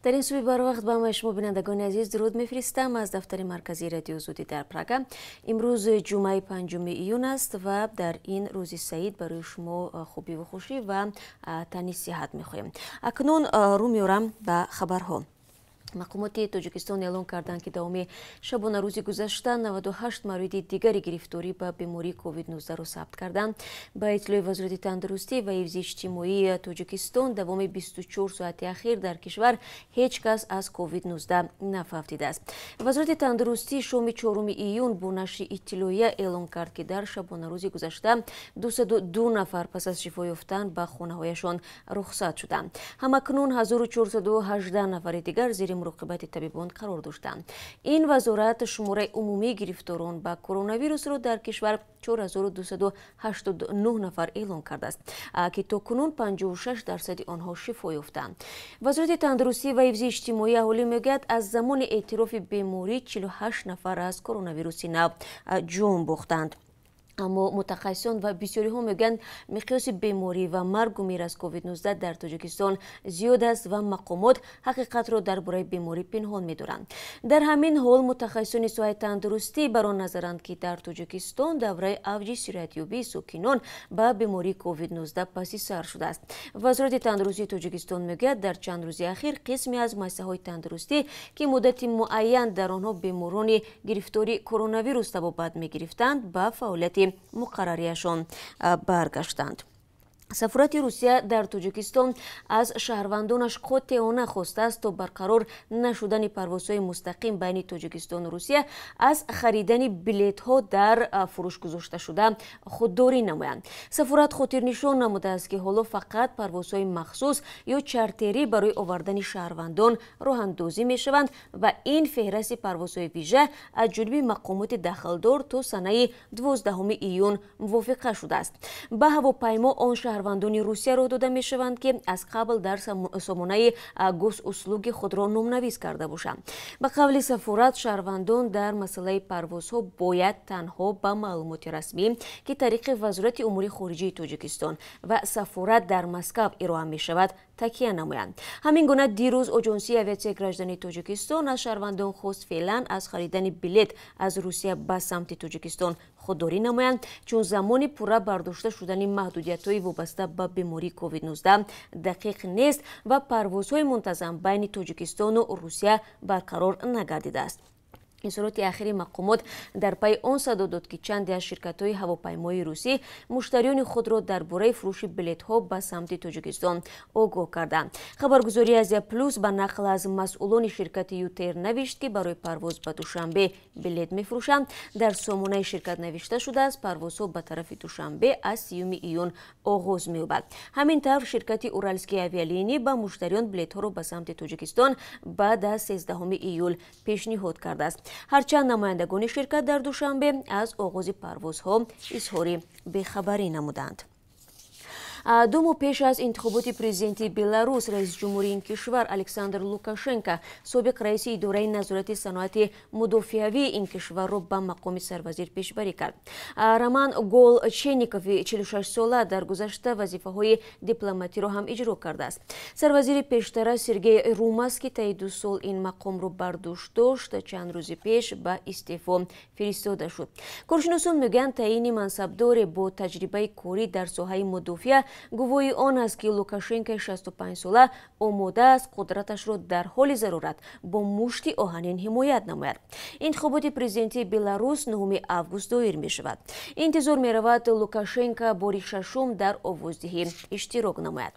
Дар ин субҳи барвақт ба ҳамаи шумо, бинандагони азиз, дуруд мефиристам аз дафтари марказии Радиои Озодӣ дар Прага. Имрӯз ҷумъаи 5 июн аст ва дар ин рӯзи саид барои шумо хубиву хушӣ ва тани сиҳат мехоҳем. Акнун рӯ меорам ба хабарҳо. Мақомоти Тоҷикистон эълон карданд, ки давоми шабонарӯзи гузашта 98 мавриди дигари гирифторӣ ба бемории COVID-19-ро сабт карданд. Ба иттилои Вазорати тандурустӣ ва ҳифзи иҷтимоии Тоҷикистон, давоми 24 соати ахир дар кишвар ҳеҷ кас аз COVID-19 нафавтидааст. Вазорати тандурустӣ шоми 4 июн бо нашри иттилоия эълон кард, ки дар шабонарӯзи гузашта 202 нафар пас аз шифо ёфтан ба хонаҳояшон рухсат шуданд. Ҳамакнун 1418 нафари дигар зери муроқибати табибон қарор доштанд. Ин вазорат шумораи умумии гирифторон ба коронавирусро дар кишвар 4289 нафар эълон кардааст, ки то кунун 56% онҳо шифо ёфтанд. Вазорати тандурустӣ ва ҳифзи иҷтимоии аҳолӣ мегӯяд, аз замони эътирофи беморӣ 48 нафар аз коронавируси нав ҷон бохтанд. Аммо мутахассисон ва бисёриҳо мегӯянд, миқёси беморӣ ва маргу мир аз COVID-19 дар Тоҷикистон зиёд аст ва мақомот ҳақиқатро дар бораи беморӣ пинҳон медоранд. Дар ҳамин ҳол мутахассисони соҳаи тандурустӣ бар он назаранд, ки дар Тоҷикистон давраи авҷи сироятёбии сокинон ба бемории COVID-19 паси сар шудааст. Вазорати тандурустии Тоҷикистон мегӯяд, дар чанд рӯзи ахир қисме аз муассисаҳои тандурустӣ, ки муддати муайян дар онҳо беморони гирифтори коронавирус табобат мегирифтанд, ба фаъолияти муқаррариашон баргаштанд. Сафорати Русия дар Тоҷикистон аз шаҳрвандонаш қотеона хостааст, то барқарор нашудани парвозҳои мустақим байни Тоҷикистону Русия аз харидани билетҳо дар фурӯш гузошташуда худдорӣ намоянд. Сафорат хотирнишон намудааст, ки ҳоло фақат парвозҳои махсус ё чартерӣ барои овардани шаҳрвандон роҳандозӣ мешаванд ва ин феҳрасти парвозҳои вижа аз ҷониби мақомоти дахлдор то санаи 12 июн мувофиқа шудааст. Ба ҳавопаймо он шаҳрвандони Русия роҳ дода мешаванд, ки аз қабл дар сомонаи Госуслуги худро номнавис карда бошанд. Ба қавли сафорат, шаҳрвандон дар масъалаи парвозҳо бояд танҳо ба маълумоти расмӣ, ки тариқи Вазорати умури хориҷии Тоҷикистон ва сафорат дар Москав ироа мешавад, такия намоянд. Ҳамин гуна дирӯз Оҷонсии авиатсияи граждании Тоҷикистон аз шаҳрвандон хост феълан аз харидани билет аз Русия ба самти Тоҷикистон худдорӣ намоянд, чун замони пурра бардошта шудани маҳдудиятҳои вобаста ба бемории COVID-19 дақиқ нест ва парвозҳои мунтазам байни Тоҷикистону Русия барқарор нагардидааст. Изҳороти ахири мақомот дар пайи он садо дод, ки чанде аз ширкатҳои ҳавопаймоии русӣ муштариёни худро дар бораи фурӯши билетҳо ба самти Тоҷикистон огоҳ карданд. Хабаргузории Азия Плюс ба нақл аз масъулони ширкати Ютер навишт, ки барои парвоз ба Душанбе билет мефурӯшанд. Дар сомонаи ширкат навишта шудааст, парвозҳо ба тарафи Душанбе аз 3 июн оғоз меёбад. Ҳамин тавр ширкати Уральские авиалинии ба муштариён билетҳоро ба самти Тоҷикистон баъд аз 13 июл пешниҳод кардааст. Ҳарчанд намояндагони ширкат дар Душанбе аз оғози парвозҳо изҳори бехабарӣ намуданд. 2 моҳ пеш аз интихоботи президенти Беларус раиси ҷумҳури ин кишвар Александр Лукашенко собиқ раиси идораи назорати саноати мудофиавии ин кишварро ба мақоми сарвазир пешбарӣ кард. Роман Голченикови 46-сола дар гузашта вазифаҳои дипломатиро ҳам иҷро кардааст. Сарвазири пештара Сергей Румас, ки таи 2 сол ин мақомро бар дӯш дошт, чанд рӯзи пеш ба истеъфо фиристода шуд. Коршиносон мегӯянд, таъини мансабдоре бо таҷрибаи корӣ дар соҳаи мудофиа гувоҳи он аст, ки Лукашенкои 65-сола омода аст қудраташро дар ҳоли зарурат бо мушти оҳанин ҳимоят намояд. Интихоботи президентии Беларус 9 август доир мешавад. Интизор меравад, Лукашенко бори шашум дар овоздиҳӣ иштирок намояд.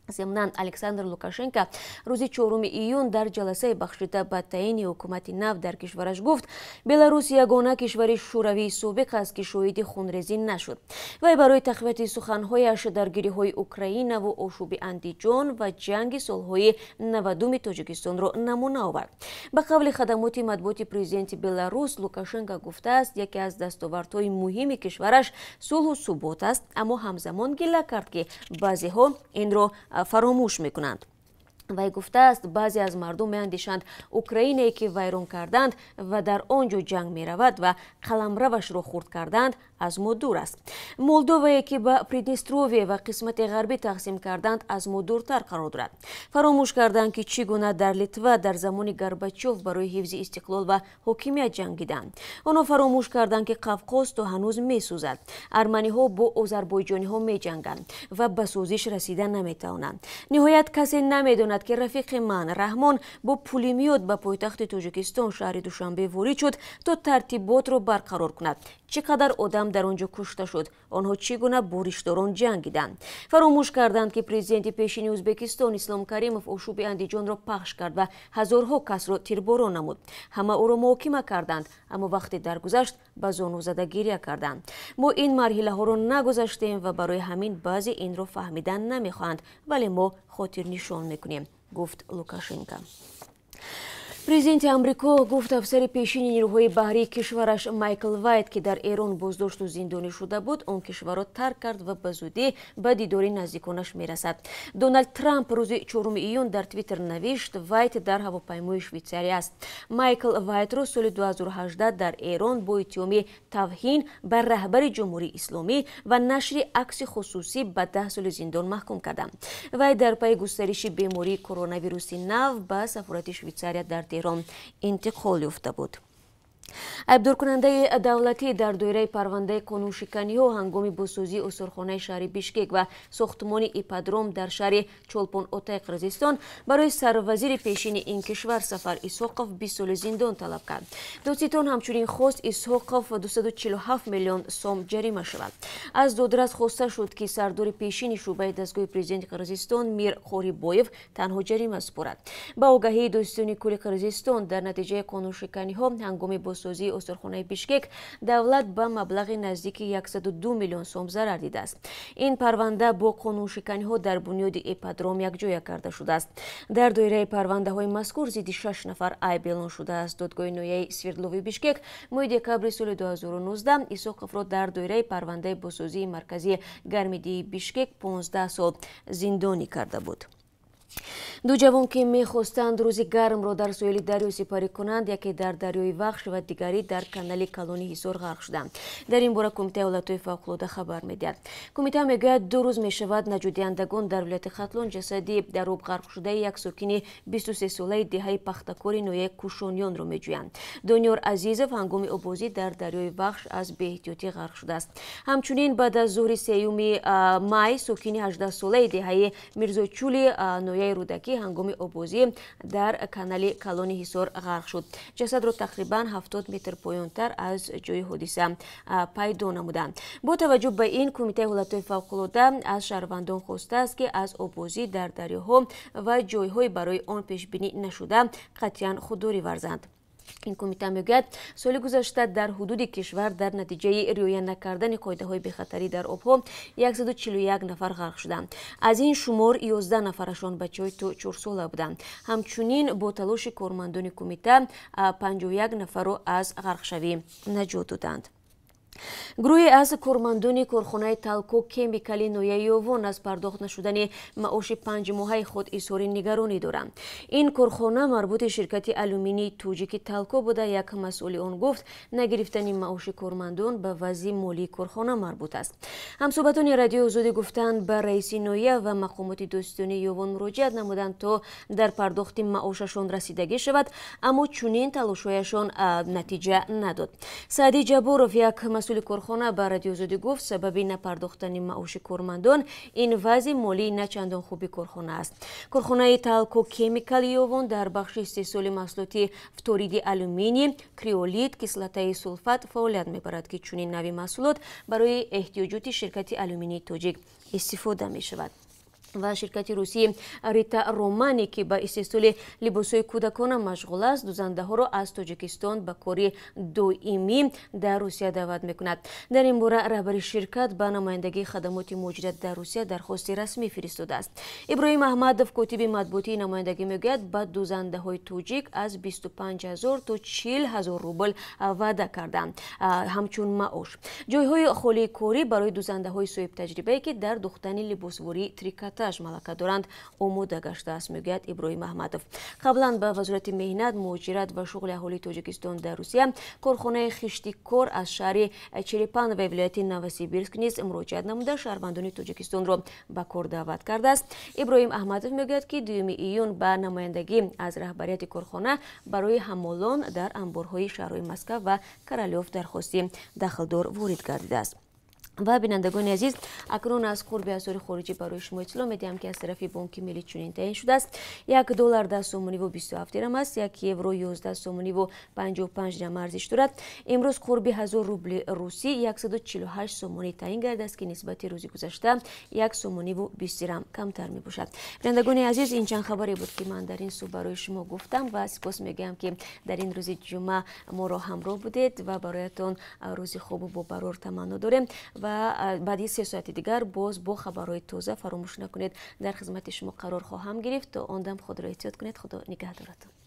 Зимнан Александр Лукашенко рӯзи 4 июн дар ҷаласаи бахшида ба таъини ҳукумати нав дар кишвараш гуфт, Беларус ягона кишвари шӯравии собиқ аст, ки шоҳиди хунрезӣ нашуд. Вай барои тақвияти суханҳояш даргириҳои Украинаву ошӯби Андиҷон ва ҷанги солҳои 90-уми Тоҷикистонро намуна овард. Ба қавли хадамоти матбуоти президенти Беларус, Лукашенко гуфтааст, яке аз дастовардҳои муҳими кишвараш сулҳу субот аст, аммо ҳамзамон гила кард, ки баъзеҳо инро фаромӯш мекунанд. Вай гуфтааст, баъзе аз мардум меандешанд, Украинае ки вайрон карданд ва дар он ҷо ҷанг меравад ва қаламравашро хурд карданд, аз мо дур аст. Молдовае ки ба Приднестровия ва қисмати ғарбӣ тақсим карданд, аз мо дуртар қарор дорад. Фаромӯш карданд, ки чӣ гуна дар Литва дар замони Горбачов барои ҳифзи истиқлол ва ҳокимият ҷангиданд. Онҳо фаромӯш карданд, ки Қавқоз то ҳанӯз месӯзад. Арманиҳо бо озарбойҷониҳо меҷанганд ва ба созиш расида наметавонанд. Ниҳоят, касе намедонад, ки рафиқи ман Раҳмон бо пулемёт ба пойтахти Тоҷикистон, шаҳри Душанбе, ворид шуд, то тартиботро барқарор кунад. Чӣ қадар одам дар он ҷо кушта шуд? Онҳо чӣ гуна бо ришдорон ҷангиданд? Фаромӯш карданд, ки президенти пешини Ӯзбекистон Ислом Каримов ошӯби Андиҷонро пахш кард ва ҳазорҳо касро тирборон намуд. Ҳама ӯро муҳокима карданд, аммо вақте даргузашт, ба зону зада гиря карданд. Мо ин марҳилаҳоро нагузаштем ва барои ҳамин баъзе инро фаҳмидан намехоҳанд, вале мо хотирнишон мекунем, гуфт Лукашенко. Президенти Амрико гуфт, афсари пешини нирӯҳои баҳрии кишвараш Майкл Вайт, ки дар Эрон боздошту зиндонӣ шуда буд, он кишварро тарк кард ва ба зудӣ ба дидори наздиконаш мерасад. Доналд Трамп рӯзи 4 июн дар Твиттер навишт, Вайт дар ҳавопаймои Швейтсария аст. Майкл Вайтро соли 2018 дар Эрон бо иттиҳоми тавҳин ба раҳбари Ҷумҳурии Исломӣ ва нашри акси хусусӣ ба 10 соли зиндон маҳкум карданд. Вай дар пайи густариши бемории коронавируси нав ба сафорати Швейтсария дар Теҳрон интиқол ёфта буд. Айбдоркунандаи давлатӣ дар доираи парвандаи қонуншиканиҳо ҳангоми бозсозии осорхонаи шаҳри Бишкек ва сохтмони ипподром дар шаҳри Чолпон Отаи Қирғизистон барои сарвазири пешини ин кишвар Сафар Исҳоқов 20 соли зиндон талаб кард. Додситон ҳамчунин хост, Исҳоқов 247 миллион сом ҷарима шавад. Аз додрас хоста шуд, ки сардори пешини шӯъбаи дастгоҳи президенти Қирғизистон Мир Қорибоев танҳо ҷарима супорад. Ба огаҳии додситони кулли Қирғизистон, дар натиҷаи қонуншиканиҳо ҳангоми бозсозии осорхонаи Бишкек давлат ба маблағи наздики 102 миллион сом зарар дидааст. Ин парванда бо қонуншиканиҳо дар бунёди ипподром якҷоя карда шудааст. Дар доираи парвандаҳои мазкур зидди шаш нафар айб эълон шудааст. Додгоҳи ноҳияи Свердлови Бишкек моҳи декабри соли 2019 Исоқовро дар доираи парвандаи бозсозии марказии гармидиҳии Бишкек 15 сол зиндонӣ карда буд. Ду ҷавон, ки мехостанд рӯзи гармро дар соҳили дарё сипарӣ кунанд, яке дар дарёи Вахш ва дигарӣ дар канали калони Ҳисор ғарқ шуданд. Дар ин бора Кумитаи ҳолатҳои фавқулода хабар медиҳад. Кумита мегӯяд, 2 рӯз мешавад, наҷотдиҳандагон дар вилояти Хатлон ҷасади дар об ғарқшудаи як сокини 23-солаи деҳаи Пахтакори ноҳияи Кушониёнро меҷӯянд. Дониёр Азизов ҳангоми оббозӣ дар дарёи Вахш аз беэҳтиётӣ ғарқ шудааст. Ҳамчунин баъд аз зуҳри 3 май сокини 18-солаи деҳаи Мирзочули ноҳияи Рӯдакӣ ҳангоми оббозӣ дар канали калони Ҳисор ғарқ шуд. Ҷасадро тақрибан 70 метр поёнтар аз ҷои ҳодиса пайдо намуданд. Бо таваҷҷӯҳ ба ин, Кумитаи ҳолатҳои фавқулода аз шаҳрвандон хостааст, ки аз оббозӣ дар дарёҳо ва ҷойҳои барои он пешбинӣ нашуда қатъиян худдорӣ варзанд. Ин кумита мегӯяд, соли гузашта дар ҳудуди кишвар дар натиҷаи риоя накардани қоидаҳои бехатарӣ дар обҳо 141 нафар ғарқ шуданд. Аз ин шумор 11 нафарашон бачаҳои то 4сола буданд. Ҳамчунин бо талоши кормандони кумита 51 нафарро аз ғарқшавӣ наҷот доданд. Гурӯҳе аз кормандони корхонаи Талко Кемикали ноҳияи Ёвон аз пардохт нашудани маоши 5 моҳаи худ изҳори нигаронӣ доранд. Ин корхона марбути ширкати алюминии тоҷики Талко буда, як масъули он гуфт, нагирифтани маоши кормандон ба вазъи молии корхона марбут аст. Ҳамсӯҳбатони Радиои Озодӣ гуфтанд, ба раиси ноҳия ва мақомоти додситонии Ёвон муроҷиат намуданд, то дар пардохти маошашон расидагӣ шавад, аммо чунин талошҳояшон натиҷа надод. Саъди Ҷабборов, як масъули корхона, ба Радиои Озодӣ гуфт, сабаби напардохтани маоши кормандон ин вазъи молии начандон хуби корхона аст. Корхонаи Талко Кемикал Ёвон дар бахши истеҳсоли маҳсулоти фториди алюминий, криолит, кислотаи сулфат фаъолият мебарад, ки чунин нави маҳсулот барои эҳтиёҷоти ширкати алюминии тоҷик истифода мешавад. Ва ширкати русии Рита Романи, ки ба истеҳсоли либосҳои кӯдакона машғул аст, дузандаҳоро аз Тоҷикистон ба кори доимӣ дар Русия даъват мекунад. Дар ин бора раҳбари ширкат ба намояндагии хадамоти муҳоҷират дар Русия дархости расмӣ фиристодааст. Иброҳим Аҳмадов, котиби матбуотии намояндагӣ, мегӯяд, ба дузандаҳои тоҷик аз 25 ҳазор то 40 ҳазор рубл ваъда карданд ҳамчун маош. Ҷойҳои холии корӣ барои дузандаҳои соҳибтаҷрибае, ки дар духтани либосвории трикотаж стаж малака доранд, омода гаштааст, мегӯяд Иброҳим Аҳмадов. Қаблан ба Вазорати меҳнат, муҳоҷират ва шуғли аҳолии Тоҷикистон дар Русия корхонаи хиштикор аз шаҳри Черепаново вилояти Новосибирск низ муроҷиат намуда, шаҳрвандони Тоҷикистонро ба кор даъват кардааст. Иброҳим Аҳмадов мегӯяд, ки 2 июн ба намояндагӣ аз раҳбарияти корхона барои ҳамолон дар анборҳои шаҳрҳои Москва ва Королёв дархости дахлдор ворид гардидааст. Ва бинандагони азиз, акнун аз қурби асъори хориҷӣ барои шумо иттилоъ медиҳам, ки аз тарафи Бонки Миллӣ чунин таъин шудааст. 1 доллар 10 сомониву 27 дирам аст, 1 евро 11 сомониву 55 дирам арзиш дорад. Имрӯз қурби 1000 рубли русӣ 148 сомонӣ таъин гардааст, ки нисбати рӯзи гузашта 1 сомониву 20 дирам камтар мебошад. Бинандагони азиз, ин чанд хабаре буд, ки ман дар ин субҳ барои шумо гуфтам ва сипос мегӯям, ки дар ин рӯзи ҷумъа моро ҳамроҳ будед ва бароятон рӯзи хубу бобарор таманно дорем. Ва баъди 3 соати дигар боз бо хабарҳои тоза, фаромӯш накунед, дар хизмати шумо қарор хоҳам гирифт. То он дам худро эҳтиёт кунед. Худо нигаҳдоратон.